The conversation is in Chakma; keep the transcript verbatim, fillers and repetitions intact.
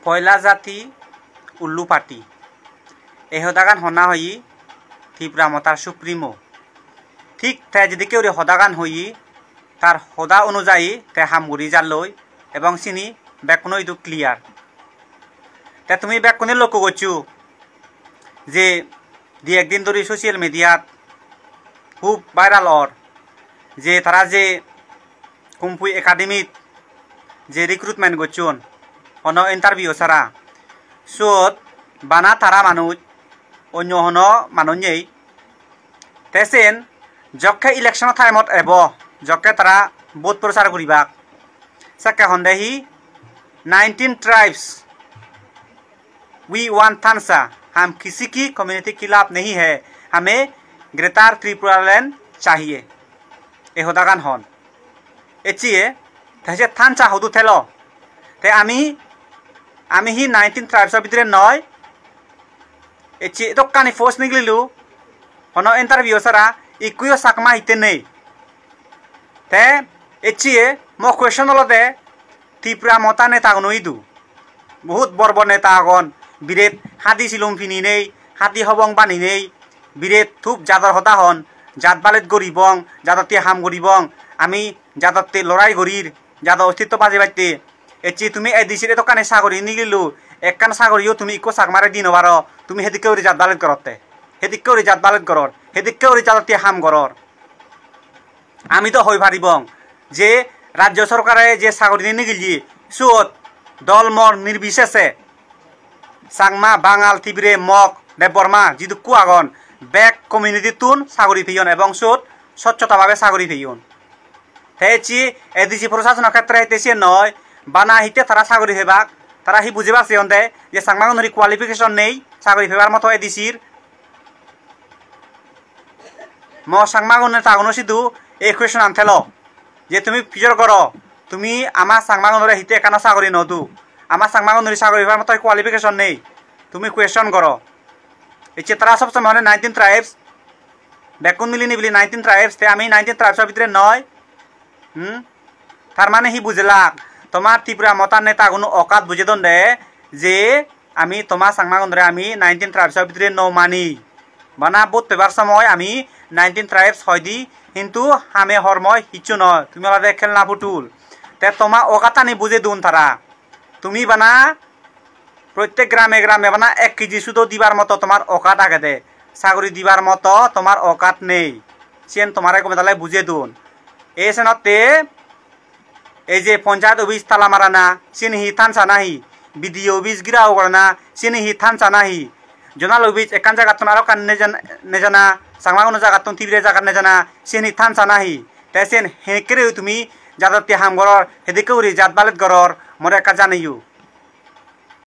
Poila jati, ullu party. Ei hodagan honna hoye Tipra Mothar Supremo. Thik te jedikke guri hodagan hoye, tar hoda onujayi te ham guri jalloi, ebong sini bekkuno idu clear. Te tumi bekkune lokko goccho je di ekdin dhuri social mediat hub viral or je tara je Kumpui Academy-t je recruitment gocchon, hono interview sara, siyot bana tara manuj, onyo hono manuj nei. Te sen jokke election time-ot ebo, jokke tara vote prochar guribak, sekke honde hi, "nineteen tribes, we want Thansa, hum kisi ki community khilaf nahi hai, hame Greater Tripura Land chahiye." Ei hodagan hon. Ecche, te je Thansa hudu thelo? Te ami, ami hi nineteen tribes-o bidire noi? Ecche edokkani post nigililo, hono interview sara, ikkuyo Chakma hitte nei. Te ecche mo question olode, Tipra Motha netaguno idu. Bohut bor bor neta agon, biret hadi silum pininei, hadi hobong baninei, biret hub jador hoda hon, jat balet guribong, jadotte ham guribong, ami jadotte lorai gurir, jado ostitto bajebatte. Ecche tumi A D C-r edokkani sagori nigililo, ekkan sagoriyo tumi ikko Chakmare di no paro, tumi hedikke guri jat balet gorotte, hedikke guri jat balet goror, hedikke guri jadotte ham goror. Ami do hoi paribong je rajyo sorkare je sagori nigilye, siyot dol mor nirbisese Changma, Bangal, Tibire, Mog, Debbarma jidukku agon, bek community-tun sagori peyon ebong siyot socchota bhabe sagori peyon. Te ecche A D C prosasono khetre hitte siyen noi, bana hitte tara sagori pebak, tara hi bujibak siyonde je Changmagunor hi qualification nei sagori pebar moto A D C-r? Mo Changmagun netaguno sidu ei question-an thelo je tumi pijor goro, tumi ama Changmagunore hitte ekkano sagori no do, ama Changmagunore sagori pebar moto qualification nei, tumi question goro. Ecche tara sob somoi hone nineteen tribes, bekkun milinei bili nineteen tribes, te ami nineteen tribes-o bidire noi. Hmm? Tar mane hi bujilak? Tomar Tipra Motha netaguno okat bujei don de je ami toma Changmagunore ami nineteen tribes-o bidire no mani. Bana vote pebar somoi ami nineteen tribes hoi di, hintu hame hormoi hissu noi, tumi olode khelna putul. Te toma okatani bujei dun tara. Tumi bana prottek grame grame bana ek kg sudo dibar moto tomar okat agede, sagori dibar moto tomar okat nei. Siyen tomare gome dale bujei dun. Ei senotte ei je ponchayat office tala marana, siyen hi thansa nahi? B D O office ghiraw gorana, siyen hi thansa nahi? Zonal office ekkan jagattun aro ekkan nejan-, nejana, Changmaguno jagattun Tibire jagat nejana, siyen hi thansa nahi? Te siyen henekkere tumi jadotte ham goror, hedekke guri jat balet goror, more ekka janeyo.